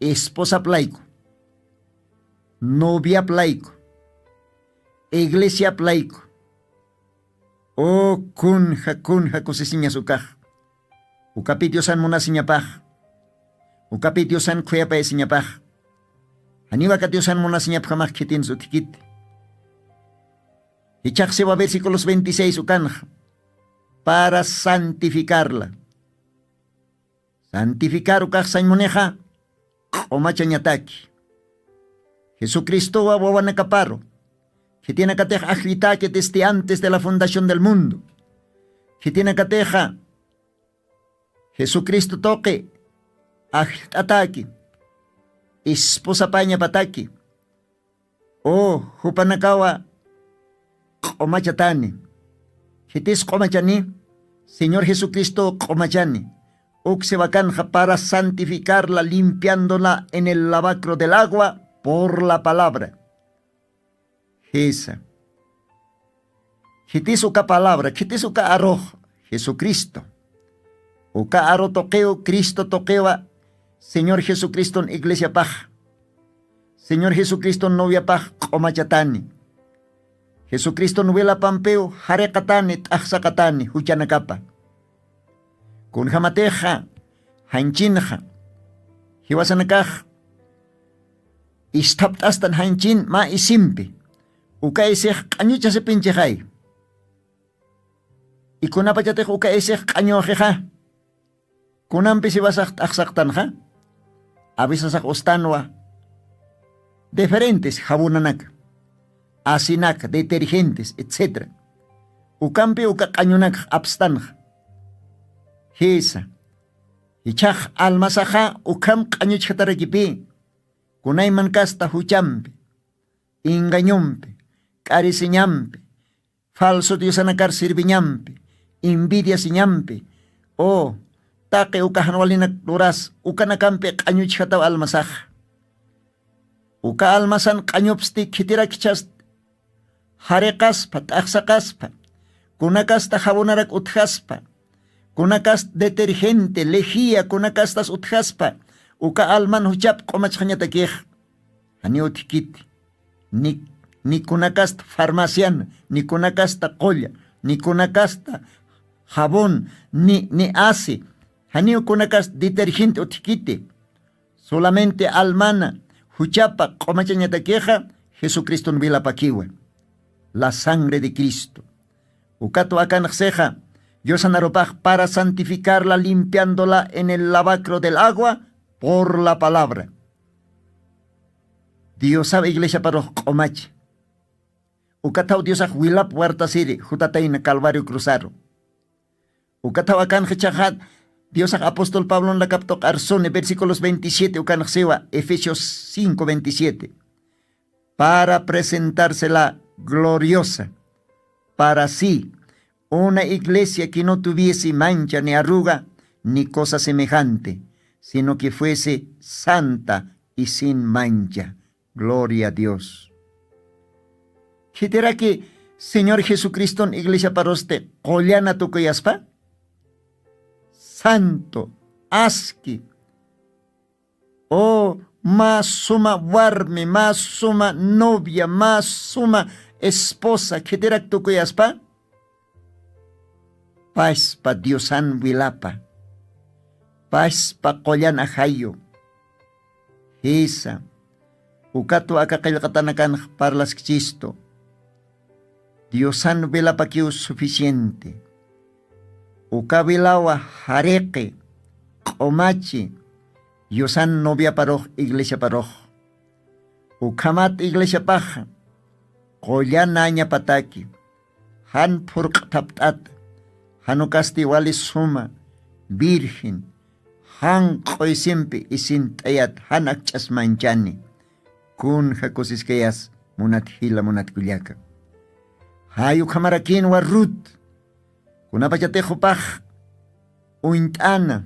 esposaplayku, noviaplayku, iglesiaplayku. O kunja kunja kusisiñas ukax. Ukapi diosan munasiñapax. Ukapi diosan khuyapayasiñapax. Janiwaka diosan munasiñapjamax khitinsa utjkiti. Jichhaxsiwa versículos veintiséis ukanxa para santificarla. Santificar ukax sañmunixa q'umachañataki. Jesucristowa wawanakaparu khitinakatix ajllitaki desde antes de la fundación del mundo. Khitinakatixa jesucristo tuqi ajllt'ataki esposapañapataki. O jupanakawa q'umachatani. Khitis q'umachani? Señor jesucristo q'umachani. Uksiwakanxa para santificarla limpiándola en el lavacro del agua por la palabra. Jisa. Khitis uka palabra, khitis uka arux? Jesucristo. Uka aru tuqiw Cristo tuqiwa Señor Jesucriston iglesiapax, Señor Jesucriston noviapax q'umachatani. Jesucriston wilapampiw jariqatani t'axsaqatani juchanakapa. Kunjamatixa janchinxa jiwasanakax isthapt'astan janchin mä isimpi. Uka isix q'añuchasipinchixay. Ikunapachatix uka isix q'añuxixa? Kunampis iwasax t'axsaqtanxa? Avisasax ustanwa diferentes jabunanaka, asinaka, detergentes, etcetera. Ukampi uka q'añunakax apstanxa. Jisa. Jichhax almasaxa ukham q'añuchjatarakipi. Kunayman kasta juchampi, ingañumpi, k'arisiñampi, falso diosanakar sirviñampi, invidiasiñampi, o taqi uka janwalinak luras ukanakampi q'añuchjataw almasaxa. Uka almasan q'añupsti khitirakchhast jariqaspa, t'axsaqaspa, kunakasta jabunarak utjaspa, kunakasta detergente, lejía, kunakastas utjaspa uka alman juchap q'umachxañatakix. Janiw utjkiti. Ni, ni kunakasta farmaciana, ni kunakasta qulla, ni kunakasta jabón, ni, ni asi, janiw kunakasta detergente utjkiti. Solamente almana juchapa q'umachañatakixa Jesucriston wilapakiwa. La sangre de Cristo. Ukatwa akanxsixa Diosanarupax para santificarla limpiándola en el lavacro del agua por la palabra. Diosaw iglesiaparux q'umachi. Ukathaw Diosax wilap wartasiri jutatayna Calvario cruzaru. Ukathaw akanxichaxat Diosax apóstol Pablon lakaptuq arsuni versículos veintisiete ukanxsiwa Efesios cinco veintisiete. Para presentársela gloriosa para sí, una iglesia que no tuviese mancha ni arruga ni cosa semejante, sino que fuese santa y sin mancha. Gloria a Dios. Khitiraki Señor Jesucriston iglesiaparusti qullana tukuyaspa? Santo, aski, o mä suma warmi, mä suma novia, mä suma esposa khitirak tukuyaspa? Paspa Diosan wilapa, paspa qullan ajayu. Jisa, ukatwa aka qillqatanakanx parlaskchistu. Diosan wilapakiw suficiente. Uka wilawa jariqi, q'umachi Diosan noviaparux, iglesiaparux. Ukhamat iglesiapaxa qullan añapataki, jan phurq'thapt'ata, jan ukasti wali suma, virgen, jan q'uysimpi isint'ayat, jan akch'as manchani. Kunja kusiskayas, munat jila, munat kullaka. Jay ukhamarakinwa Rut, kunapachatix jupax uñt'ana,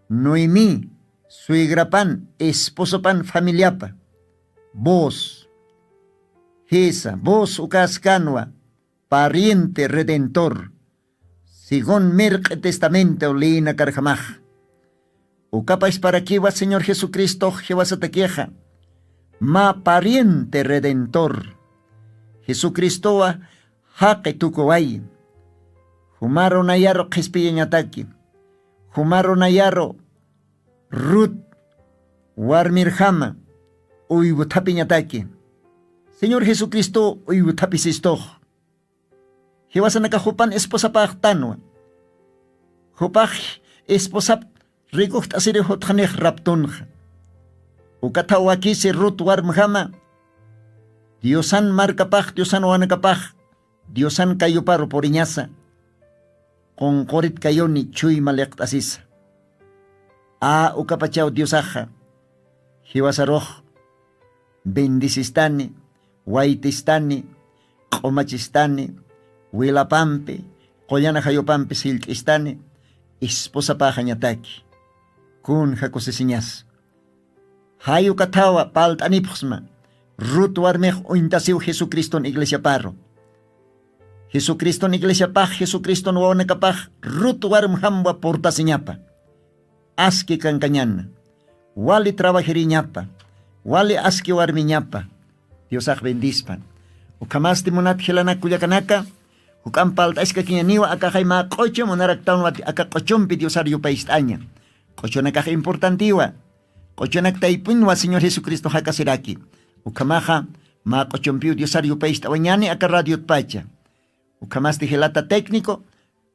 Noemí, suegrapan, esposopan familiapa. Booz. Jisa, Booz uka askanwa pariente redentor, según mirq'i testamento leyinakarjamax. Ukapasparakiwa Señor Jesucristox jiwasatakixa mä pariente redentor. Jesucristowa jaqi tukuwayi. Juma runayaru qhispiyañataki. Juma runayaru Rut warmirjama uywthapiñataki. Señor Jesucristo uywthapisistox. Jiwasanakax jupan esposapaxtanwa. Jupax esposap rikuxt'asiri jutxanix raptunxa. Ukathaw wakisi Rut warmjama Diosan markapax, Diosan wawanakapax, Diosan kayuparu puriñasa, qunqurit kayuni chuyma liqt'asisa. A ukapachaw Diosaxa jiwasarux bendisistani, waytistani, q'umachistani, wilapampi, qullan ajayupampi sillt'istani, esposapaxañataki. Kunja kusisiñas. Jay ukathawa palt'anipxsma, Rut warmix uñtasiw Jesucriston iglesiaparu. Jesucriston iglesiapax, Jesucriston wawanakapax Rut warm jamwa purtasiñapa. Aski kankañana. Wali trabajiriñapa. Wali aski warmiñapa. Diosax bendispan. Ukhamasti munat jilanak kullakanaka, juk'amp palt'askakiñaniwa akaxay mä q'uchu munaraktanwa aka q'uchumpi Diosar yupayist'aña. Q'uchunakax importantiwa. Q'uchunak taypunwa Señor Jesucristo jakasiraki. Ukhamaxa mä q'uchumpiw Diosar yupayist'awañani aka radiotpacha. Ukhamasti jilata técnico,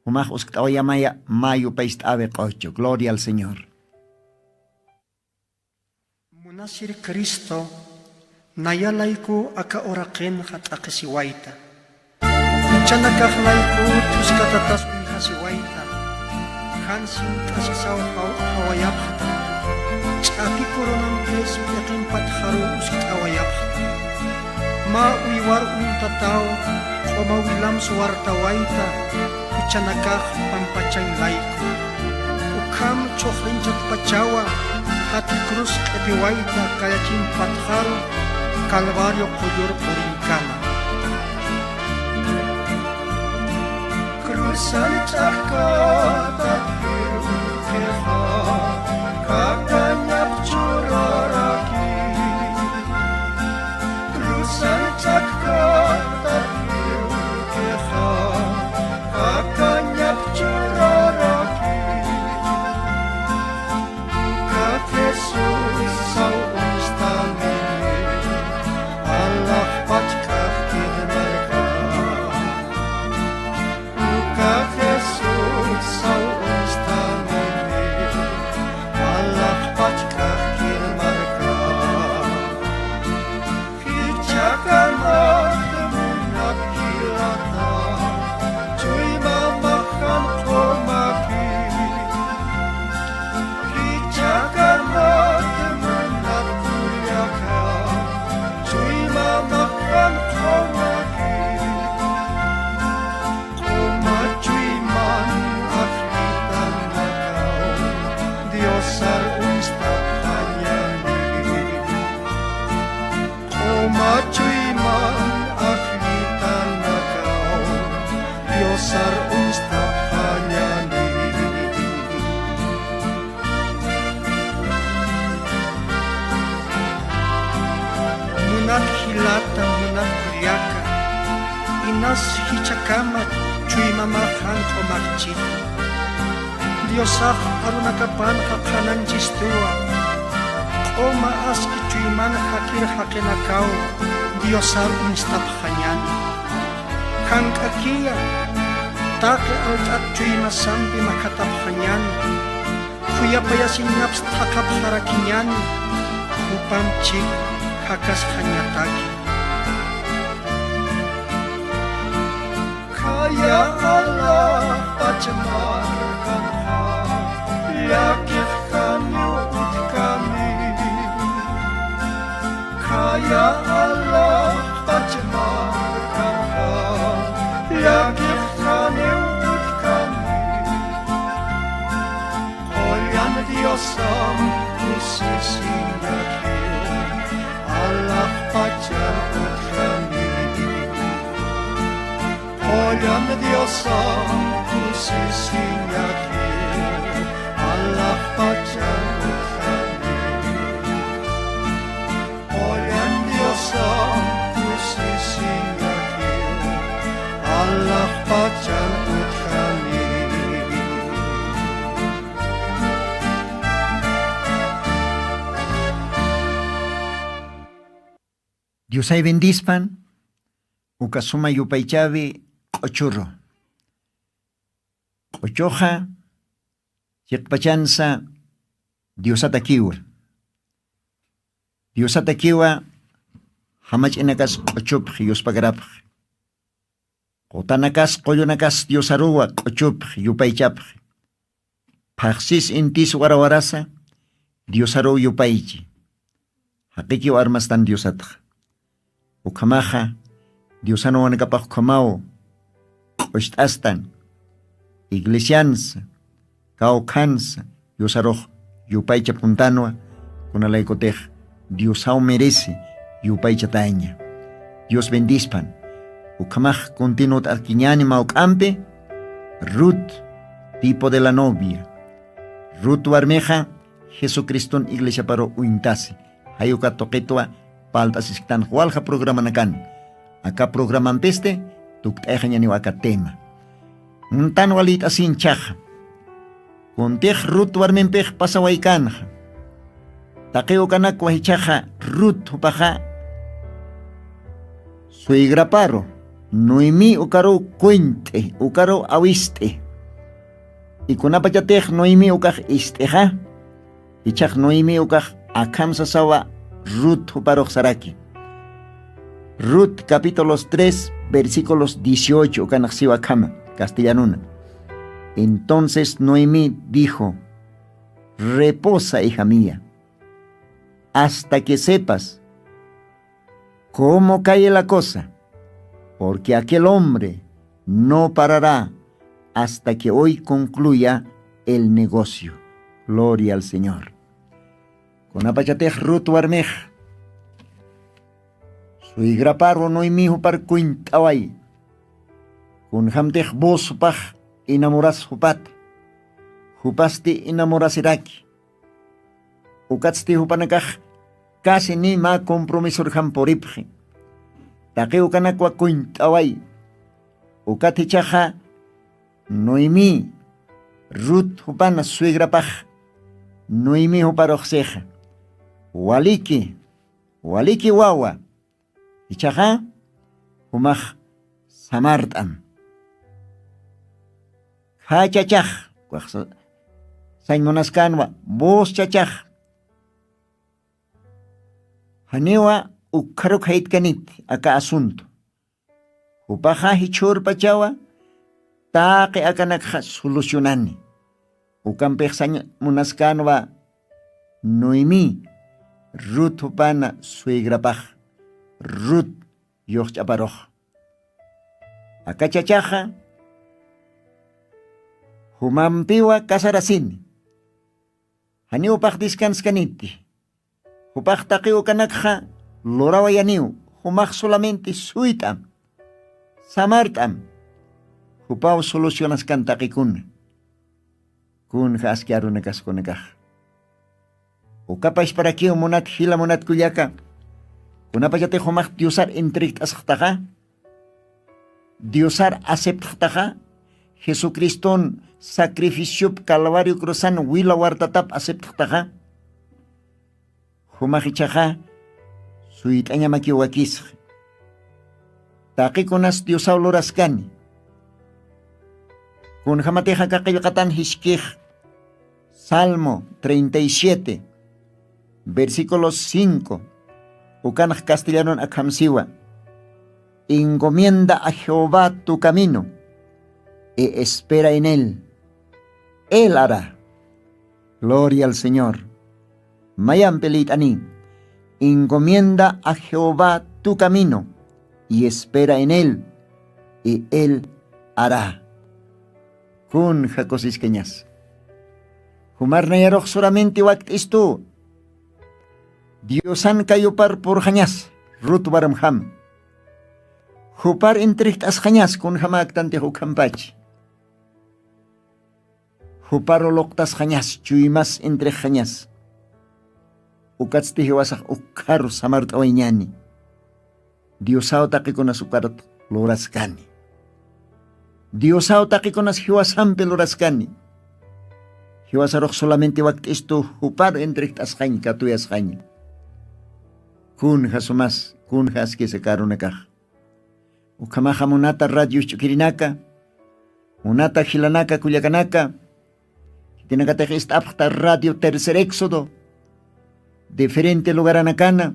jumax uskt'awayamaya mä yupayist'awi q'uchu. Gloria al Señor. Munasir Cristo, naya layku aka uraqinxa t'aqhisiwayta. Juchanakax layku tuskatatas uñjasiwayta. Jan sint'asisaw jaw jawayapxta. Ch'aki coronampis p'iqin patxaru uskt'awayapxta. Mä uywar uñtataw q'uma wilamps wartawayta, juchanakax pampachañ layku. Ukham chhuxrinchatpachawa, jati cruz q'ipiwayta kallachin patxaru, Calvario qullur purinkama. Cruzan ch'akata, kakañap churaraki. Cruzan ch'akata, kakañap churaraki. Uka Jesús saw uñst'ani, alaxpach k'ajkit marka. Uka Jesús saw uñst'ani, alaxpach k'ajkit marka. Jichhakamat munat jilata, chuymamax jan q'umaki. Jichhakamat munat kullaka, chuymamax jan q'umaki. Q'uma chuyman ajllitanakaw, Diosar uñst'apxañani. Q'uma chuyman ajllitanakaw, Diosar uñst'apxañani. Munat jilata, munat kullaka, inas jichhakama chuymamax jan q'umaxchita. Diosax arunakapanxa qhanañchistuwa, q'uma aski chuyman jakir jaqinakaw Diosar uñst'apxañani. Jank'akiya, taqi alt'at chuymasampi makhatapxañani. Khuyapayasiñaps thaqhapxarakiñani, jupamp chik jakasxañataki. Khaya alaxpach markanxa, llakixjaniw utjkani. Khaya alaxpach markanxa, llakixjaniw utjkani. Qullan Diosamp kusisiñakiw, alaxpachan utjani. Qullan Diosamp kusisiñakiw, alaxpachan utjani. Qullan Diosamp kusisiñakiw, alaxpachan utjani. Diosay bendispan, uka suma yupaychawi q'uchuru. Q'uchuxa chiqpachansa Diosatakiwa. Diosatakiwa jamach'inakas q'uchupx yuspagarapx. Qutanakas qullunakas Diosaruwa q'uchupx yupaychapx. Phaxsis intis warawarasa Diosaruw yupaychi. Jaqikiw armastan Diosatxa. Ukhamaxa Diosan wawanakapax ukhamaw q'ucht'astan. Iglesiansa, kawkhansa Diosarux yupaychapuntanwa, kunalaykutix Diosaw merece yupaychataña. Dios bendispan. Ukhamax continuta arkiñani mawk'ampi. Rut, tipo de la novia. Rut warmixa jesucriston iglesiaparu uñtasi. Jayuka tuqitwa palt'asisktan walja programanakan. Aka programampisti tukt'ayxañaniw aka tema. Muntan walït'asinchaxa kuntix rut warmimpix pasawaykanxa. Taqiw ukanakwa jichhaxa rut jupaxa suegraparu noemí ukaruw kuñt'i ukaruw awist'i. Ikunapachatix noemí ukax ist'ixa. Ichhax noemí ukax akham sasawa rut juparux saraki. Rut capítulos tres versículos dieciocho ukanaxsiwa akhama castellanuna. Entonces noemí dijo: reposa hija mía, hasta que sepas cómo cae la cosa, porque aquel hombre no parará hasta que hoy concluya el negocio. Gloria al señor. Kunapachatix rut warmix suegraparu noemí jupar kuñt'away. Kunjamtix vos jupax enamoras jupat. Jupasti enamorasiraki. Ukatsti jupanakax casi ni mä compromisorjam puripxi. Taqi ukanakwa kuñt'away. Ukat jichhaxa noemí rut jupana suegrapax noemí juparuxsixa waliki waliki wawa. Jichhaxa jumax samart'am. Kha chachax sañ munaskanwa vos chachax janiwa ukkharuk jaytkanit aka asunto. Jupaxa jichhurpachawa taqi akanakxa solucionani. Ukampix sañ munaskanwa noemí rut jupana suegrapax rut yuxch'aparux. Aka chachaxa jumampiwa casarasini. Janiw paxtiskanskanitti. Jupax taqiw ukanakxa lurawayaniw. Jumax solamente suyt'am samart'am. Jupaw solucionaskan taqikuna. Kunja aski arunakaskunakax ukapashparakiw munat jila munat kullaka. Kunapachatix jumax diosar entregt'asxtaxa diosar aceptxtaxa jesucriston sacrificiop calvario cruzan wila wartatap aceptxtaxa. Jumax ichhaxa suyt'añamakiw wakisxa. Taqikunas diosaw luraskani. Kunjamatixa kaqillqatan jiskix salmo treinta y siete versículo cinco. Ukanax castellanun akhamsiwa: encomienda a jehová tu camino y espera en él. Él hará. Gloria al señor. Mayampi lït'ani: encomienda a jehová tu camino y espera en él y él hará. Kunja kusiskañas. Jumar nayarux solamente wakt'istu diosan kayupar purxañas. Rut warmjam jupar entregt'asxañas kunjamäktantix ukhampachi. Juparu luqtasxañas chuymas entrexañas. Ukatsti jiwasax ukkharu samart'awayñani. Diosaw taqikunas ukarat luraskani. Diosaw taqikunas jiwasampi luraskani. Jiwasarux solamente wakt'istu jupar entregt'asxañ katuyasxaña. Kunja sumas kunja askisa karunakax. Ukhamaxa munata radio ch'ukirinaka munata jilanaka kullakanaka, khitinakatix ist'apxta radio tercer éxodo diferente lugaranakana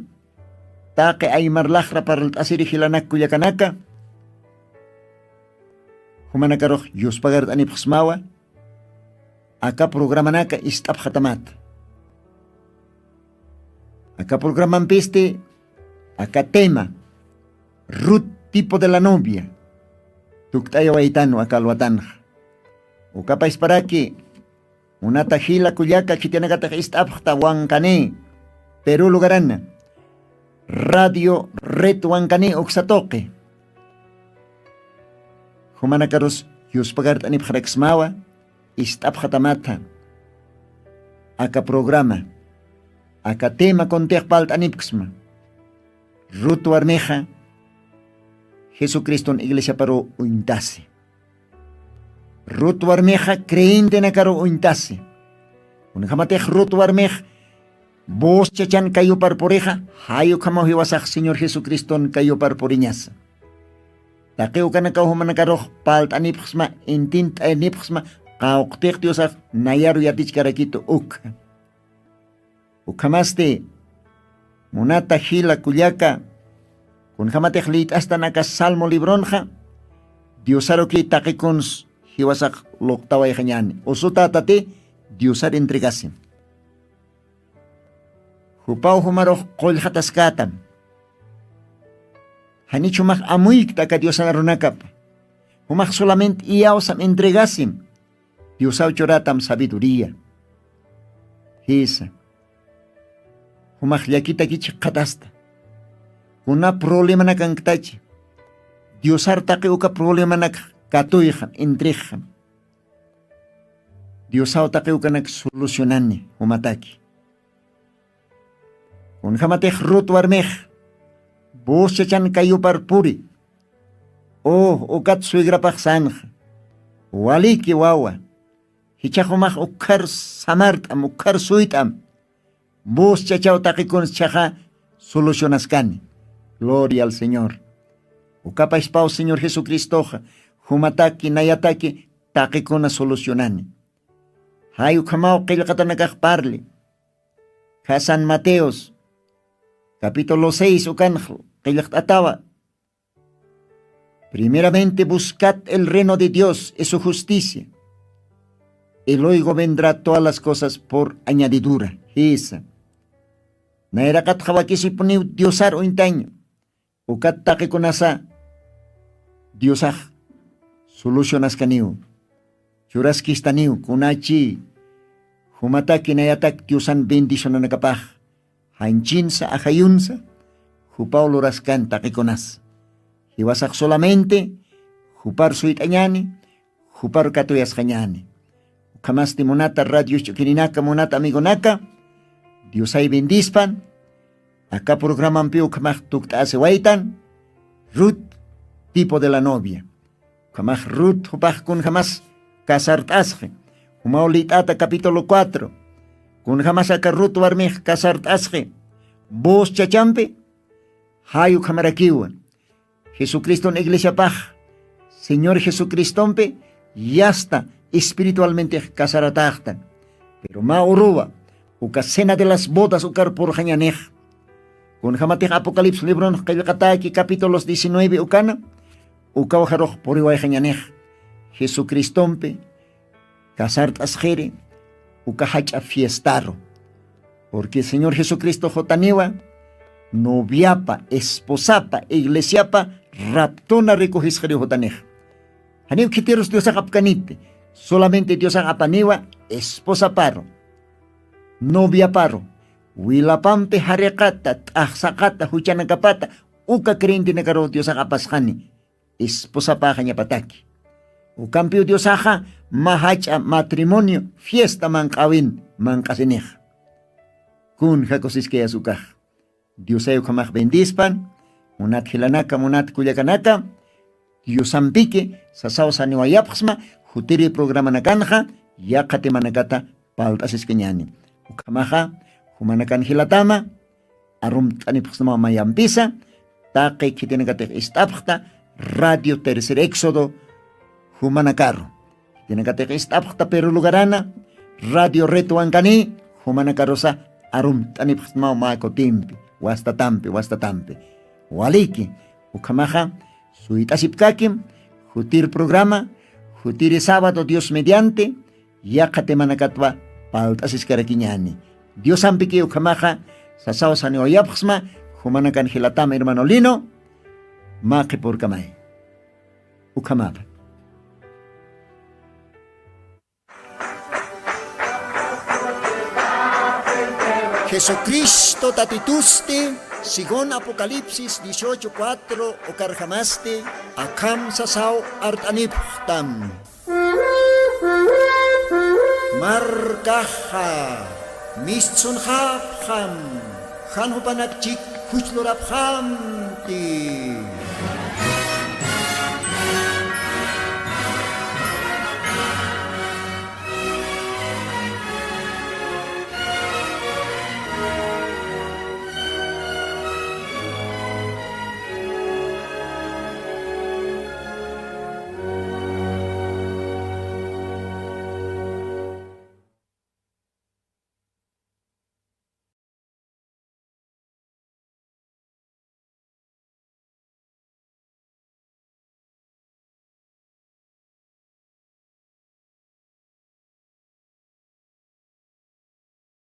taqi aymar laqra parlt'asiri jilanak kullakanaka. Jumanakarux yuspagart'anipxsmawa aka programanaka ist'apxatamata. Aka programampisti aka tema rut tipo de la novia tukt'ayawaytan aka alwatanxa. Ukapasparaki munata jila kullaka khitinakatix ist'apxta wankani peru lugarana Radio Red Wankani uksatuqi. Jumanakarus yuspagart'anipxaraksmawa ist'apxatamatha aka programa, aka tema kuntix palt'anipksma. Rut warmixa Jesucriston iglesiaparu uñtasi. Rut warmixa creyentenakaru uñtasi. Kunjamatix rut warmix voz chachan kayupar purixa jayukhamaw jiwasax señor jesucriston kayupar puriñasa. Taqi ukanakaw jumanakarux palt'anipxsma intint'aynipxsma qawqtix diosax nayaru yatichkarakitu ukha. Ukhamasti munata jila kullaka, kunjamatix liyt'astan aka salmo libronxa diosaruki taqikuns jiwasax luqtawayxañani usutatati diosar entregasim. Jupaw jumarux qullqataskätam. Janich jumax amuykt aka diosan runakapa? Jumax solament iyawsam entregasim. Diosaw churatam sabiduría. Jisa. Jumax llakitakichi qhatasta. Kuna problemanakanktach? Diosar taqi uka problemanakx katuyxam entrexam. Diosaw taqi ukanak solucionani jumataki. Kunjamatix rut warmix voz chachan kayupar puri. Uh ukat suegrapax sanxa. Waliki wawa. Jichhax umax ukhar samart'am ukhar suyt'am. Voz chachaw taqikuns chhaxa solucionaskani. Gloria al señor. Ukapaspaw señor jesucristoxa jumataki nayataki taqikuna solucionani. Jay ukhamaw qillqatanakax parli. Kha san mateos capítulo seis ukanx qillqt'atawa. Primeramente buscad el reino de dios y su justicia, y luego vendrá todas las cosas por añadidura. Jisa. Nayraqatxa wakisipuniw diosar uñtañu. Ukat taqikunasa diosax solucionaskaniw. Churaskistaniw kunachi jumataki nayatak diosan bendicionanakapax janchinsa ajayunsa jupaw luraskan taqikunas. Jiwasax solamente jupar suyt'añani jupar katuyasqañani. Ukhamasti munata radios ch'ukirinaka munata amigonaka, diosay bendispan. Aka programampi ukhamax tukt'asiwaytan rut tipo de la novia. Ukhamax rut jupax kunjamas casart'asqi. Jumaw lit'ata capítulo cuatro. Kunjamas aka rut warmix casart'asqi voz chachampi. Jay ukhamarakiwa jesucriston iglesiapax señor jesucristompi yasta espiritualmentix casaratäxtan. Pero mä uruwa uka cena de las bodas ukar purxañanix. Kunjamatix apocalipsis libronx qillqatäki capítulos diecinueve ukana ukaw jarux puriwayxañanix jesucristompi casart'asxiri uka jach'a fiestaru. Porque señor jesucristo jutaniwa noviapa esposapa iglesiapa raptuna rikuxisxiriw jutanix. Janiw khitirus diosax apkaniti. Solamente diosax apaniwa esposaparu noviaparu wilapampi jariqata t'axsaqata juchanakapata uka creyentenakaruw diosax apasxani esposapäxañapataki. Ukampiw diosaxa mä jach'a matrimonio fiesta manq'äwin manq'asinixa. Kunja kusiskayas ukax. Diosay ukhamax bendispan. Munat jilanaka munat kullakanaka, diosampiki sasaw saniwayapxsma jutiri programanakanxa yaqha temanakata palt'asiskañani. Ukhamaxa jumanakan jilatama arumt'anipxsma mayampisa taqi khitinakatix ist'apxta radio tercer éxodo jumanakaru. Khitinakatix ist'apxta pero lugarana radio retwankani jumanakarusa arumt'anipxsma mä kutimpi wastatampi wastatampi. Waliki ukhamaxa suyt'asipkakim jutir programa jutiri sábado dios mediante yaqha temanakatwa palt'asiskarakiñani. Diosampiki ukhamaxa sasaw saniwayapxsma jumanakan jilatam hermano lino. Mä qhipurkamay ukhamapa. Jesucristo tatitusti Según Apocalipsis dieciocho cuatro ukarjamasti, akham sasaw art'anipxtam. Markaxa mistsunxapxam, jan jupanakchik juch lurapxamti.